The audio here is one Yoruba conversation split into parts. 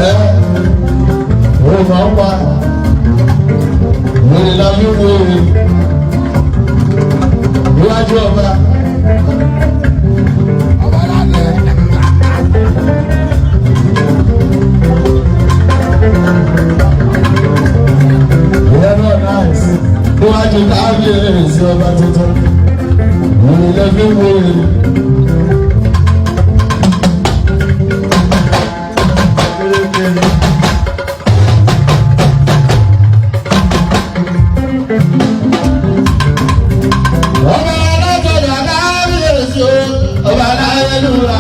Ẹ ó máa ń pa wèrè la fi wo níwájú ọba. Ìyẹn náà nice níwájú kábíyèsí ọba tuntun, wèrè la fi wo wèrè. Ọba alájọba kábíyèsí o, ọba aláyélúwà.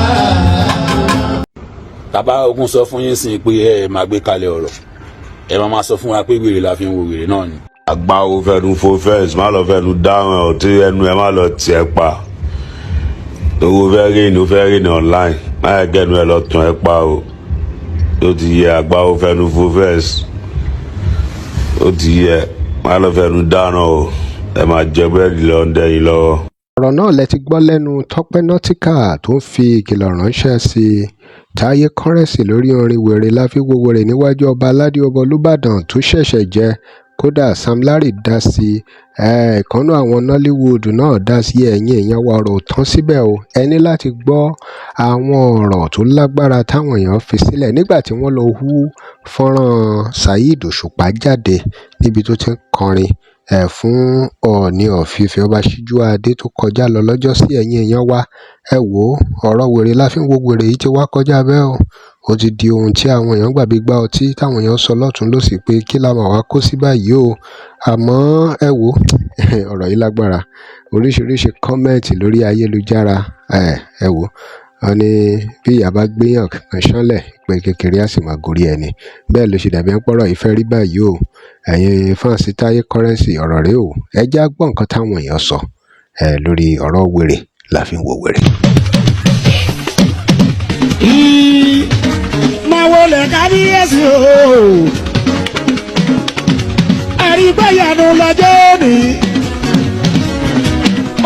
Tàbá ogun sọ fún yín sí pé ẹ máa gbé kalẹ̀ ọ̀rọ̀, ẹ máa máa sọ fún wa pé wèrè la fi ń wo wèrè náà ni. Àgbáwo fẹnu fo fence, má lọ fẹnu dáhùn ẹ ò tí ẹnu ẹ má lọ tiẹ̀ pa owó fẹ́ rìn ó fẹ́ rìn online, má yẹ kẹnu ẹ lọ tún ẹ pa o. Ó ti yẹ, àgbáwo fẹnu fo fence, ó ti yẹ, má lọ fẹnu dáná o, ẹ máa jẹ búrẹ́dì lọ ń dẹ́yìn lọ́wọ́. Ọ̀rọ̀ náà lẹ ti gbọ́ lẹ́nu Tọ́pẹ́ Nautica tó ń fi ìkìlọ̀ ránṣẹ́ sí Táyé Currency lórí orin "Wèrè La Fi Wo Wèrè Níwájú Ọba Aládé", Ọba Olúbàdàn tó ṣẹ̀ṣẹ̀ jẹ́. Kódà Sam Larry dá sí i, ìkànnì àwọn Nollywood náà dá sí. Ẹ̀yìn èèyàn wa, ọ̀rọ̀ ò tán síbẹ̀ o. Ẹ ní láti gbọ́ àwọn ọ̀rọ̀ tó lágbára táwọn èèyàn fi sílẹ̀ nígbà tí wọ́n lọ hú fọ́nrán Saheed Òṣùpá jáde níbi tó ti ń kọrin ẹ̀ fún Ọọ̀ni of Ifẹ̀, Ọba Síjúadé tó kọjá lọ lọ́jọ́sí. Ẹ̀yìn èèyàn wa, ẹ wò ó, ọ̀rọ̀ wèrè la fi ń wo wèrè yìí ti wá kọjá bẹ́ẹ̀ o. Ó ti di ohun tí àwọn èèyàn gbàgbé gbá ọtí táwọn èèyàn sọ lọ́tún lọ́sì pé kí la máa wá kó sí báyìí o. Àmọ́ ẹ wò ó, ọ̀rọ̀ yìí lágbára. Oríṣiríṣi comment lórí ayélujára. Ẹ wò ó, wọ́n ní bí ìyá bá gbéyàn kan ṣánlẹ̀ pé kékeré á sì máa gorí ẹni, bẹ́ẹ̀ ló ṣe dàbí ẹni pọ́rọ̀ yìí fẹ́ rí báyìí o. Ẹ̀yin fans Táyé Currency, ọ̀rọ̀ rèé o. Ẹ já gbọ́ nǹkan táwọn èèyàn sọ ẹ lórí ọ̀rọ̀ wèrè la fi ń wo wèrè. Máa wọlé kábíyèsí o, àrígbáyanu lọ́jọ́ òní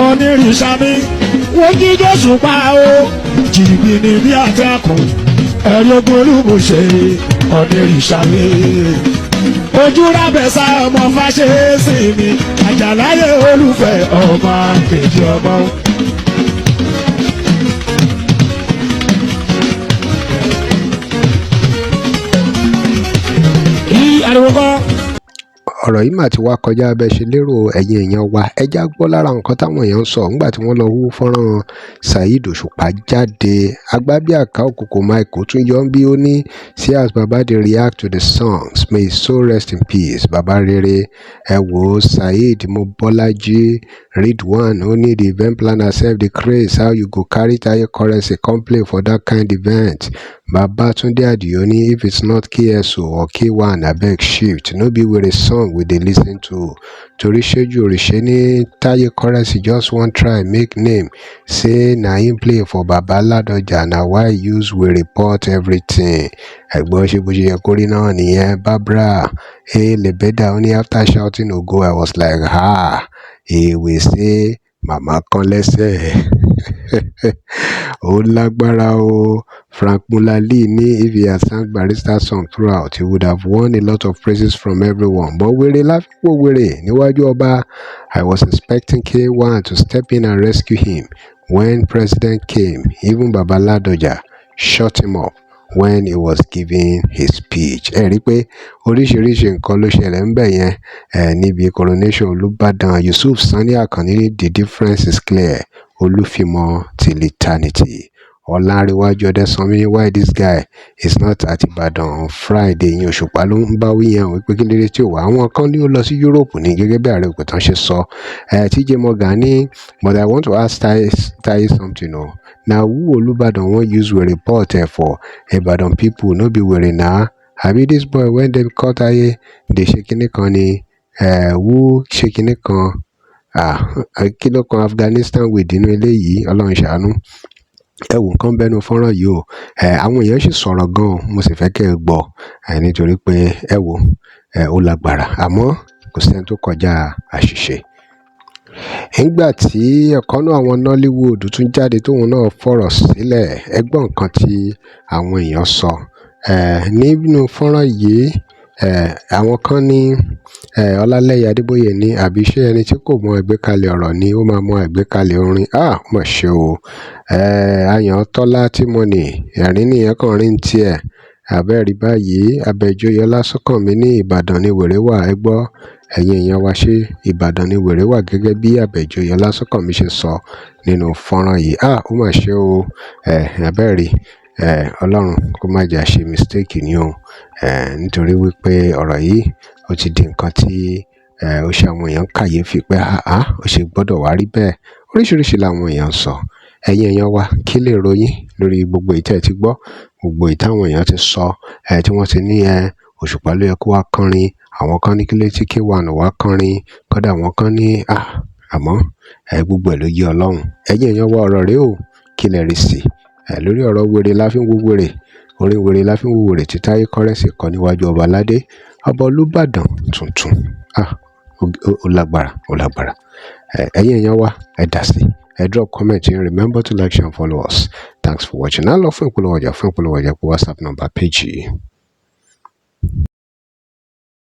onírìṣà mi wọ́n jí Jésù pa o, jìbìnì bí àtẹkùn ẹ̀rí ogun olúbùṣe onírìṣà mi ojú rábẹ̀sà ọmọ fàṣẹ́sì mi àjàláyé olùfẹ́ ọmọ kejì ọmọ. Yí ariwo kọ́. Ọ̀rọ̀ yìí mà ti wá kọjá bẹ́ẹ̀ ṣe lérò. Ẹ̀yin èèyàn wa, ẹ já gbọ́ lára nǹkan táwọn èèyàn ń sọ nígbà tí wọ́n lọ hú fọ́nrán Saheed Òṣùpá jáde. Agbábíàká Òkòkò Michael tún yọ bí ó ní, "See as Baba dey react to the songs. May his soul rest in peace, baba rere." Ẹ wò ó, Saheed Mobọ́lájí Ridwan ó ní, "The event planner sef dey craze. How you go carry Taye Currency come play for that kind event?" Babatunde Adio ní, "If it's not KSO or K1, abeg shift. No be wèrè song we dey listen to." Toríṣéjú Òrìṣẹ́ ní, "Taye Currency just wan try make name say na him play for Baba Ládọjà, na why he use wèrè pot everything." Ẹ̀gbọ́n, ṣe bó ṣe yẹ kó rí náà nìyẹn. Barbara A Lebeda ó ní, "After shouting Ogo, I was like, ah, he will say màmá kan lẹ́sẹ̀." Ó lágbára o. Frank Mulali ní, "If he had sang Barrister song throughout, he would have won a lot of praises from everyone, but wèrè láfiwò wèrè níwájú ọba. I was expecting K1 to step in and rescue him when president came. Even Baba Ladoja shut him up when he was giving his speech." Ẹ rí i pé oríṣiríṣi nǹkan ló ṣẹlẹ̀ ń bẹ̀ yẹn ẹ níbi coronation Olùbàdàn. Yusuf Sani Akànní ní, "The difference is clear. Olúfimọ́ till eternity." Ọlárẹ̀wájú Ọdẹ́sànmí, "Why this guy is not at Ibadan on Friday?" Ìyẹn Òṣùpá ló ń bá wí yẹn o, pé kí ló dé tí ò wá. Àwọn kan ní ó lọ sí Europe ní gẹ́gẹ́ bí ààrẹ òpìtàn ṣe sọ. TJ Morgan ní, "But I want to ask Taye something o. Na who Olubadan wan use wèrè pot for Ibadan people? No be wèrè na? Abi this boy wey dem call Taye dey ṣe kinní kan ni who ṣe kinní kan?" Ah, kí ló kan Afghanistan with nínú eléyìí? Ọlọ́run ṣàánú. Ẹ wò nǹkan bẹnu fọ́nrán yìí o. Àwọn èèyàn sì sọ̀rọ̀ gan-an, mo sì fẹ́ kẹ́ ẹ gbọ́ ẹ nítorí pé ẹ wò ẹ, ó lágbára, àmọ́ kò sẹ́ni tó kọjá àṣìṣe. Nígbà tí ọ̀kan nínú àwọn Nollywood tún jáde, tóun náà fọ̀rọ̀ sílẹ̀, ẹ gbọ́ nǹkan tí àwọn èèyàn sọ nínú fọ́nrán yìí. Àwọn kan ní Ọlálẹ́yẹ Adébóyè ní, àbí ṣé ẹni tí kò mọ ìgbékalẹ̀ ọ̀rọ̀ ni ó máa mọ ìgbékalẹ̀ orin? Ah, ó mà ṣe o. Ayọ̀tọ́lá Tímọ́nì, ẹ̀rín nìyẹn kàn rí ń tiẹ̀. Àbẹ́ẹ̀rí báyìí, Abẹ́jọyè Ọlásùnkànmí ní Ìbàdàn ní wèrè wà. Ẹ gbọ́, ẹ̀yin èèyàn wa, ṣé Ìbàdàn ní wèrè wà gẹ́gẹ́ bí Abẹ́jọyè Ọlásùnkànmí ṣe sọ nínú fọ́nrán yìí? Ah, ó mà ṣe o. Àbẹ́ẹ̀rí, Ọlọ́run kó má jẹ́ a ṣe mistake ni o, nítorí wípé ọ̀rọ̀ yìí, ó ti di nǹkan tí ó ṣe àwọn èèyàn kàyéfì pé àá, ó ṣe gbọ́dọ̀ wá rí bẹ́ẹ̀. Oríṣiríṣi làwọn èèyàn ń sọ. Ẹ̀yin èèyàn wa, kí lè ròyìn lórí gbogbo èyí tẹ́ ẹ ti gbọ́, gbogbo èyí táwọn èèyàn ti sọ, tí wọ́n ti ní Òṣùpá ló yẹ kó wá kọrin, àwọn kan ní kí ló tí K1 wá kọrin, kódà àwọn kan ní àmọ́ gbogbo ẹ̀ ló yé Ọlọ́run. Ẹ̀yin èèyàn wa, ọ̀rọ̀ rèé o, kí lẹ rí sí lórí ọ̀rọ̀ wèrè la fi ń wo wèrè, orin wèrè la fi ń wo wèrè tí Táyé Currency kọ níwájú ọba aládé, ọba Olúbàdàn tuntun? Ah, ó lágbára, ó lágbára. Ẹ̀yin èèyàn wa, ẹ dá sí, ẹ drop comment yín. Remember to like, share and follow us. Thanks for watching. Á lọ fún ìpolówó ọjà. Fún ìpolówó ọjà, pé WhatsApp number page yìí.